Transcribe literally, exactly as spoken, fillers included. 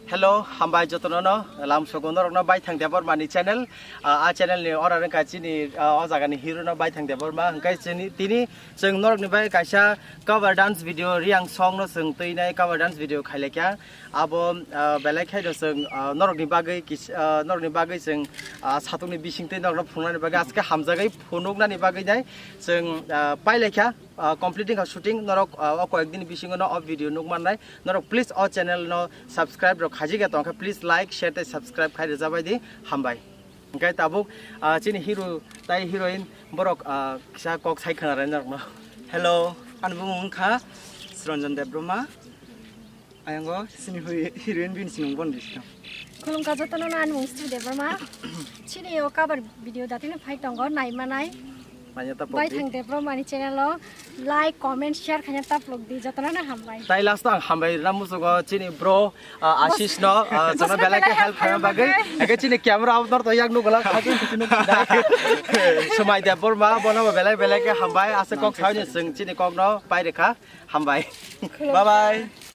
Hello, hambai jotono no, lamsogo norokno Baithang Debbarma ni channel. Ah, a channel ni ora rengka chini, ah, o jaga ni hero no Baithang Debbarma. Hwnkhe chini, tini chwng norok ni bai kaisa cover dance video, Riang song no chwng twi nai cover dance video khailekya. Abo, ah, belai khaino chwng, ah, norok ni bagwi kis-, ah, norok ni bagwi chwng, ah, satung ni bising twi norok no phunuknani bagwi aske hamjagwi phunuknani bagwi nai chwng, ah, pailekya. Ah, complete wngkha shooting, norok, ah, o koyek din bisingo no o video nuk mannai. Norok please o channel no subscribe rok khaji khe tongkha, please like, share tei subscribe khai rwjabai di, hambai. Hwnkhe tabuk, ah, chini hero tai heroine borok, ah, kisa kok sai khwna rai norokno. Hello, ani bumung wngkha Sranjan Debbarma. Ayango sini hui heroine bini sinung bon disto. Khulumkha jotono no, ani mung Sri Debbarma. Chini o cover video datino phai tongo, nai manai. Manya ta pok di. Baithang Debbarma ni channel o like, comment, share khaina ta pok di, jotono no hambai. Tai last ang hambai rwna musugo chini bro, ah, Ashish no, ah, jotono belai khe help khaina bagwi. Eke chini camera out nor to yak nugula khajin kichinu. Somai Debbarma bono belai belai khe hambai, ase kok sauni chwng chini kok no pai rekha, hambai. Bye bye.